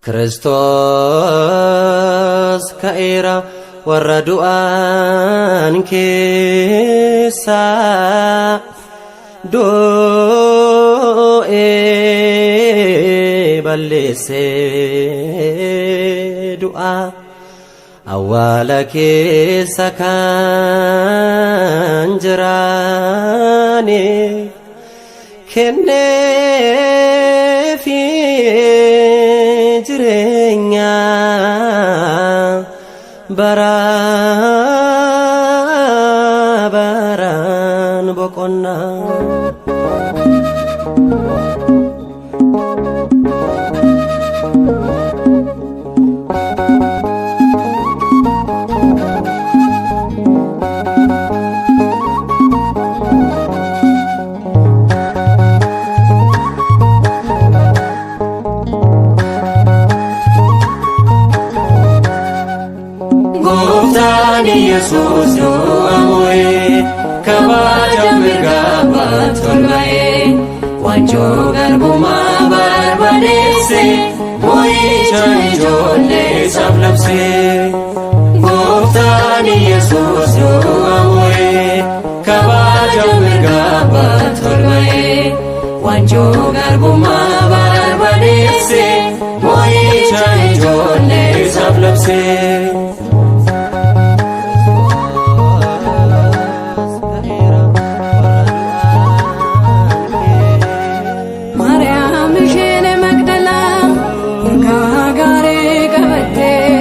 Kiristoos ka'eera warra du'an keessaa, du'ee balleessee du'a awwaala keessa kan jiraane kenneefi jireenya bara baraan boqonnaa. Gooftaan Yesuus du'a mo'ee, kabaja mirga abbaatti ol ba'ee, waanjoo garbummaa barbadeesse, mo'icha ijoollee isaaf labse. Gooftaan Yesuus du'a mo'ee, kabaja mirga abbaatti ol ba'ee, waanjoo garbummaa barbadeesse, mo'icha ijoollee isaaf labse. Maariyaam isheen Magdalaa urgaa gaarii qabattee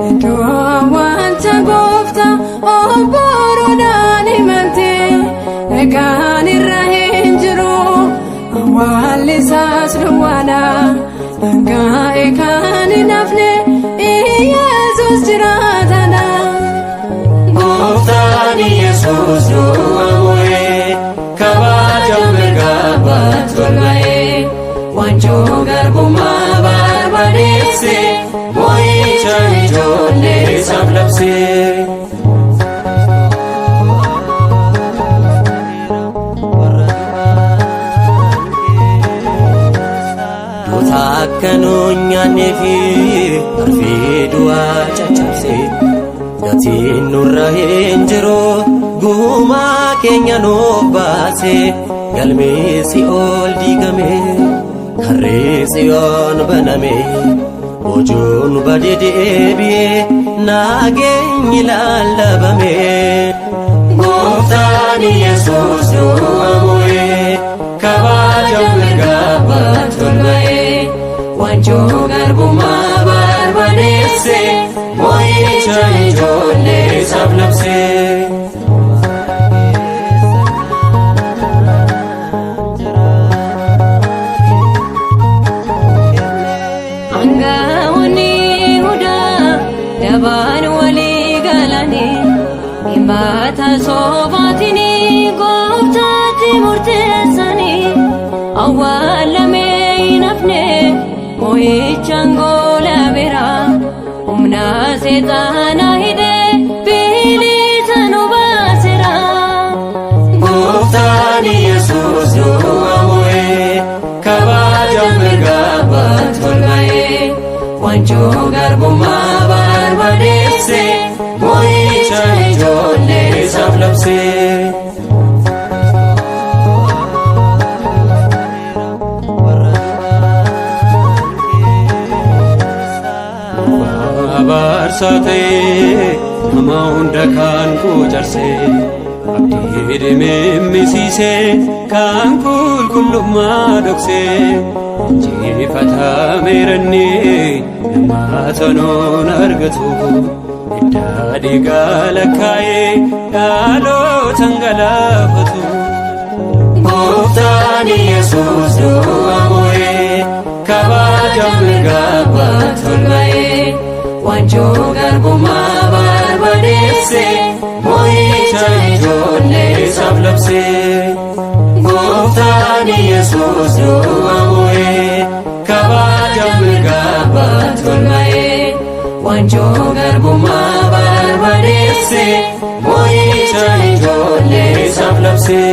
iddoo awwaalcha Gooftaa obboroodhaan himantee, egaan irra hin jiru, awwaalli isaas duwwaadha, dhangaa'e kan hin hafne Iyeesus jiraatadha. Gooftaan Yesuus du'a mo'ee, kabaja mirga abbaatti ol ba'ee, waanjoo garbummaa barbadeesse, mo'icha ijoollee isaaf labse. Duuta akka nu nyaannee fi arfii du'aa caccabse, gatiin nurra hin jiru, gumaa keenya nuuf baase. Galmee si'ool diigame, karree si'oon baname, bojuun badee deebi'ee, nageenyi lallabame. Gooftaan Yesuus du'a mo'ee, kabaja mirga abbaatti ol ba'ee, waanjoo garbummaa barbadeesse, mo'icha ijoollee isaaf labse. Aangaa'onni Yihudaa dabaan walii galanii himata sobaatiin Gooftaatti murteessanii, awwaalamee hin hafne, mo'ichaan goolabeera, humna seexanaa hidhee bilisa nu baaseera. Gooftaan Yesuus du'a mo'ee, kabaja mirga abbaatti ol ba'ee, waanjoo garbummaa barbadeesse, mo'icha ijoollee isaaf labse. Abaarsaa ta'ee nama hunda kan quucarsee, abdii dhimimisiisee kan qulqullummaa dhoksee, injifatameeranni nama tonuun argatu, iddaa dhiigaa lakkaa'ee dhaalootan galaafatu. Gooftaan Yesuus du'a mo'ee, kabaja mirga abbaatti ol ba'ee, waanjoo garbummaa barbadeesse, mo'icha ijoollee isaaf labse. Gooftaan Yesuus du'a mo'ee, kabaja mirga abbaatti ol ba'ee, waanjoo garbummaa barbadeesse, mo'icha ijoollee isaaf labse.